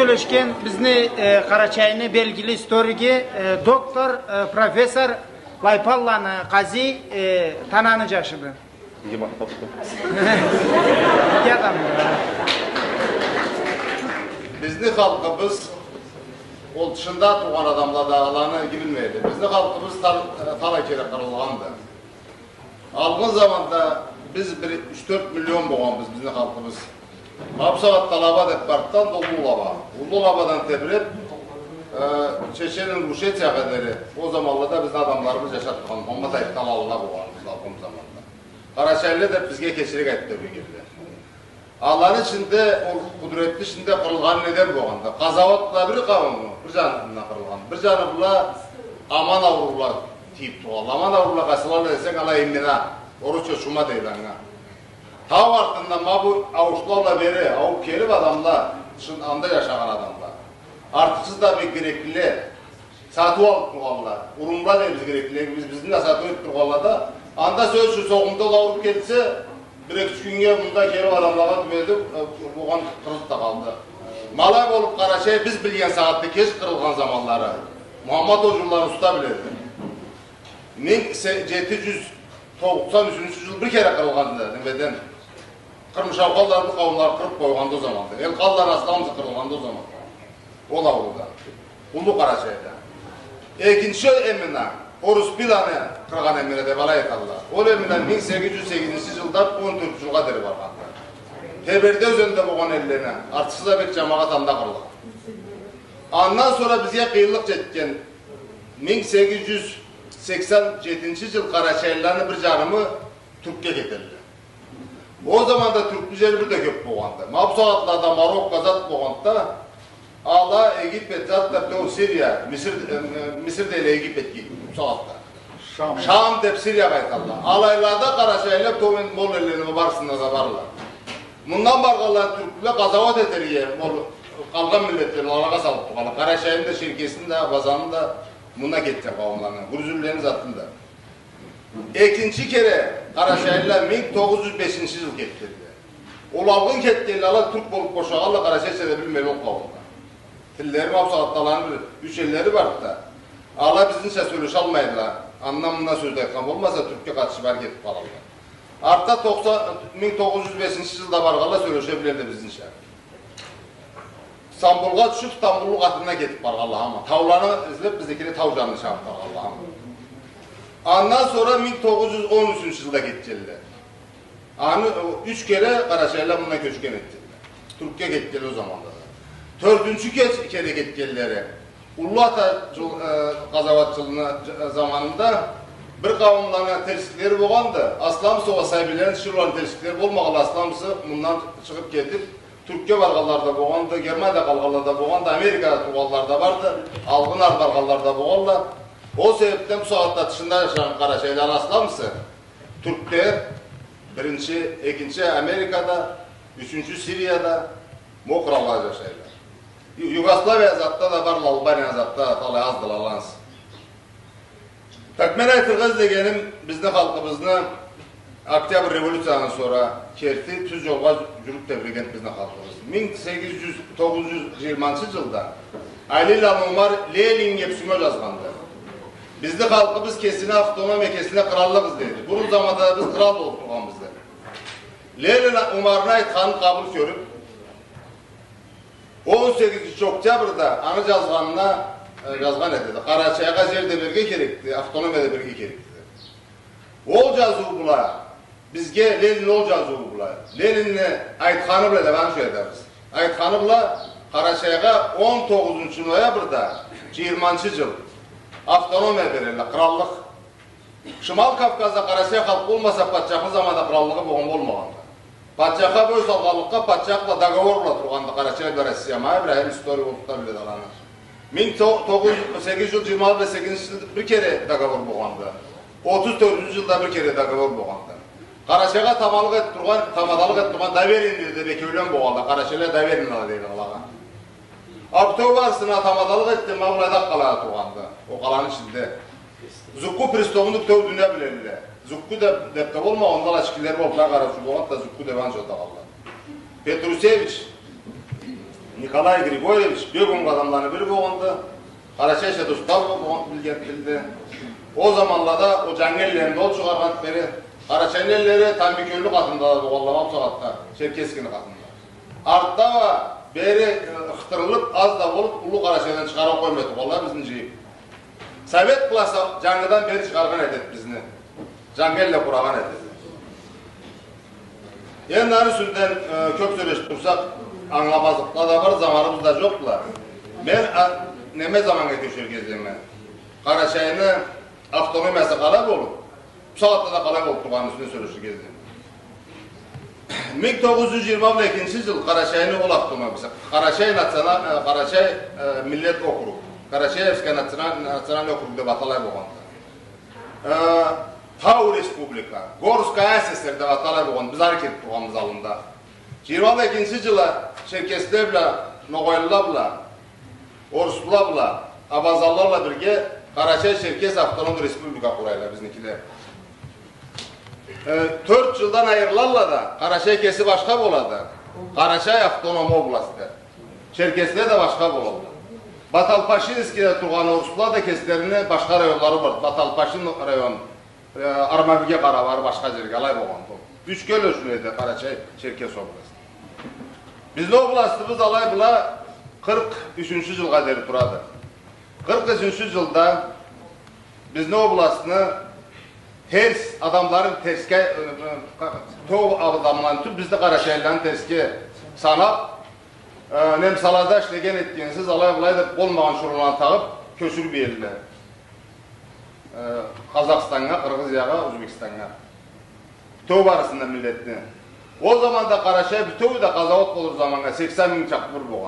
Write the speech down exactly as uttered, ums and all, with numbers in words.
Ёшген бизни, э, Къарачайны белгили историги, э, доктор, э, профессор Лайпанланы Къази, э, Тананы джашыды. Неге махтапды? Неге адам? Бизни халкъыбыз, ол тышында тургъан адамла да аланы иги билмейди. Бизни халкъыбыз тал-, талай кере къырылгъанды. Алгъын заманда биз бир юч-тёрт миллион болгъанбыз, бизни халкъыбыз. Ма бусагъатда Алаба деб барды да, уллу Алаба. Уллу Алабадан тебиреб, э, Чечен, Ингушетиягъа дери. Ол заманлада бизни адамларыбыз джашаб тургъан, Маммат айтхан аллы болгъанбыз алгъын заманда. Къарачайлы деб бизге кечирик айтыб тебрегенле. Аланы ичинде, ол къудуретни ичинде къырылгъаны неден болгъанды? Къазауат бла бир къаууму бир джанындан къырылгъан. Бир джаны бла аман ауруула тийиб тургъанла. Аман ауруула къайсыла десенг, ала эмина, орусча чума дейди анга. Тау артындан ма бу ауушла бла бери аууб келиб адамла, чын анда джашагъан адамла. Артыкъсыз да бир греклиле сатыу алыб тургъанла. Урумла дейбиз греклилеге, биз, бизни да сатыу этиб тургъанла да. Анда, сёз ючюн, согъумда да ауруп келсе, бир-эки-юч кюннге мында келиб адамлагъа тюбедиб, э, болгъан, къырылыб да къалды. Ма алай болуб, Къарачай биз билген сагъатда кеч къырылгъан заманлары. Мухаммад ол джылланы уста биледи. Минг се-, джети джюз токъсан ючюнчю джыл бир кере къырылгъанды, немеден. Къырмышаукъалланы бу къауумлары къырыб къойгъанды ол заманда. Элкъалланы асламысы къырылгъанды ол заманда. Ол ауруула. Уллу Къарачайда. Экинчи эмина, Орус Биланы къыргъан эмина деб алай айталла. Ол эмина минг сегиз джюз сегизинчи джылдан он тёртюнчю джылгъа дери баргъанды. Теберде ёзенде болгъан эллени артыкъсыз да бек джамагъат анда къырылгъан. Андан сора бизге къыйынлыкъ джетген, минг сегиз джюз сексен джетинчи джыл къарачайлыланы бир джарымы Тюркге кетелле. Ол заманда тюрклю джери бир да кёб болгъанды. Ма бусагъатлада Марокко зат болгъанды да, ала Египет зат да, бютеу Сирия, Мисир, э, э, Мисир дейле Египетге бусагъатда. Шам. Шам деб Сириягъа айталла. Алайлада къарачайлыла бютеу мол эллени барысында да барла. Мындан баргъанла тюрклюле къазауат этерге, ол къалгъан миллетлени алагъа салыб тургъанла. Къарачайны да, черкесни да, абазаны да, мында кетген къауумланы, гюрзюлени, затын да. Экинчи кере къарачайлыла минг тогъуз джюз бешинчи джыл кетгенле. Ол алгъын кетгенле, ала тюрк болуб бошагъанла, къарачайча да билмейле ол къауумла. Тиллери ма бусагъатда аланы бир юч эллери барды да. Ала бизнича сёлешалмайла. Андан-мындан сёз да айтхан болмаса, тюркге къатышыб ары кетиб къалалла. Артда токъсан, минг тогъуз джюз бешинчи джылда баргъанла сёлеше билелле бизнича. Стамбулгъа тюшюб, стамбуллу къатындан кетиб баргъанла, ама тауланы излеб, бизникиле тау джанына чабыб баргъанла, ама. Андан сора минг тогъуз джюз он ючюнчю джылда кетгенле. Аны, о, юч кере къарачайлыла мындан кёчген этгенле. Тюркге кетгенле ол заманда да. Тёртюнчю ке-, кере кетгенлери. Уллу Ата джыл-, э, къазауат джылыны дж-, э, заманында бир къауумланы терсликлери болгъанды. Асламсыу сабийлени тиширыуларыны терсликлери болмагъанлай, Асламсы мындан чыгъыб кетиб, Тюркге баргъанла да болгъанды, Германияда къалгъанла да болгъанды, Америкада тургъанла да барды, алгъын ары баргъанла да болгъанла. Ол себебден бусагъатда тышында джашагъан къарачайлыланы асламысы тюркле, биринчи, экинчи Америкада, ючюнчю Сирияда, ма ол къраллада джашайла. Ю-, Югославия затда да барла, Албания затда да талай аздыла алансы. Так, мен айтыргъа излегеним, бизни халкъыбызны Октябрь революциядан сора керти, тюз джолгъа джюрюб тебреген бизни халкъыбыз. Минг сегиз джюз, тогъуз джюз джыйырманчы джылда Алиланы Умар Лениннге письмо джазгъанды. Бизни халкъыбыз кесине автономия, кесине къраллыкъ излейди. Бурун заманда да биз кърал болуб тургъанбыз деб. Ленин Умарны айтханын къабыл кёрюб, он сегизинчи октябрда аны джазгъанына, э, джазгъан этеди. Къарачайгъа джер да берирге керекди, автономия да берирге керекди. Ол джазыу бла, бизге Ленин ол джазыу бла, Ленинни айтханы бла деб аны сёз этебиз. Айтханы бла, Къарачайгъа он тогъузунчу ноябрда, джыйырманчы джыл, автономия берелле, къраллыкъ. Шимал Кавказда Къарачай халкъ болмаса, патчахны заманда къраллыгъы болгъан болмагъанды. Патчахха бой салгъанлыкъгъа, патчах бла договор бла тургъанды Къарачай бла Россия. Ма Ибрахим история болуб да биледи аланы. Минг тогъуз джюз, сегиз джюз джыйырма сегизинчи джылда бир кере договор болгъанды. Отуз тёртюнчю джылда бир кере договор болгъанды. Къарачайгъа тамадалыкъ этиб тургъан, тамадалыкъ этиб тургъан доверенныйле деб экеулен болгъанды. Къарачайлыла доверенныйле дейди алагъа. Бютеу барысына тамадалыкъ этди, ма былайда къала тургъанды. Ол къаланы ичинде. Зукку приставыны бютеу дуния билелле. Зукку деб, деб да болмагъан, онда ачкиллери болуб, къарачу болгъанды да, Зукку деб анча атагъанла. Петрусевич, Николай Григорьевич бек онг адамланы бири болгъанды. Къарачайча да устаз болгъан, билген тилде. Ол заманлада ол Джангеллени да ол чыгъаргъан бери. Къарачайны эллери Тамбикёлню къатында да болгъанла, ма бусагъатда Черкесскени къатында. Артда уа бери, э, ыхтырылып, аз да болуп, Уллу Къарачайдан чыгъарып къоймай тургъанла бизни джыйып. Совет класс джангыдан бери чыгъаргъан этеди бизни. Джангелле къурагъан этеди. Энди аны юсюнден, э, кёп сёлешип турсакъ, ангыламазлыкъла да бар, заманыбыз да джокъла. Мен, а, неме заманнга кёчерге излейме. Къарачайны автономиясы къалай болуп, бусагъатда да къалай болуп тургъаныны юсюнде сёлеширге излейме. Минг тогъуз джюз джыйырма бла экинчи джыл Къарачайны ол автономиясы, Къарачай национа-, э, Къарачай, э, миллет округ, Карачаевский националь-, национальный округ деп аталай болгъанды. Э, Тау республика, Горская АССР деп аталай болгъанды, биз ары келип тургъаныбыз аллында. Джыйырма бла экинчи джылы черкесле бла, ногъайлыла бла, орусла бла, абазалла бла бирге Къарачай-Черкес автономный республика къурайла бизникиле. Э, тёрт джылдан айырылалла да, Къарачай кеси башха болады. Къарачай автоном область. Черкесле да башха болады. Баталпашинскийде тургъан орусла да кеслерини башха районлары бар. Баталпашин район, э, Армавирге къарап, ары башха джерге, алай болгъанды. Ючкёл ёшюнеди Къарачай-Черкес область. Бизни областыбыз алай бла къыркъ ючюнчю джылгъа дери турады. Къыркъ ючюнчю джылда бизни областны терс, адамларын терсге, э, э, тё-, адамланы тюл, бизни къарачайлыланы терсге санап, э, немсалада ишлеген этгенсиз, алай-былай деп болмагъан шуруланы тагъып, кёчюрюп иелле. Э, Къазахстаннга, Къыргъызиягъа, Узбекстаннга. Тёп барысын да миллетни. Ол заманда Къарачай бютеу да къазауат болур заманнга сексен минг чакълы бир болгъан.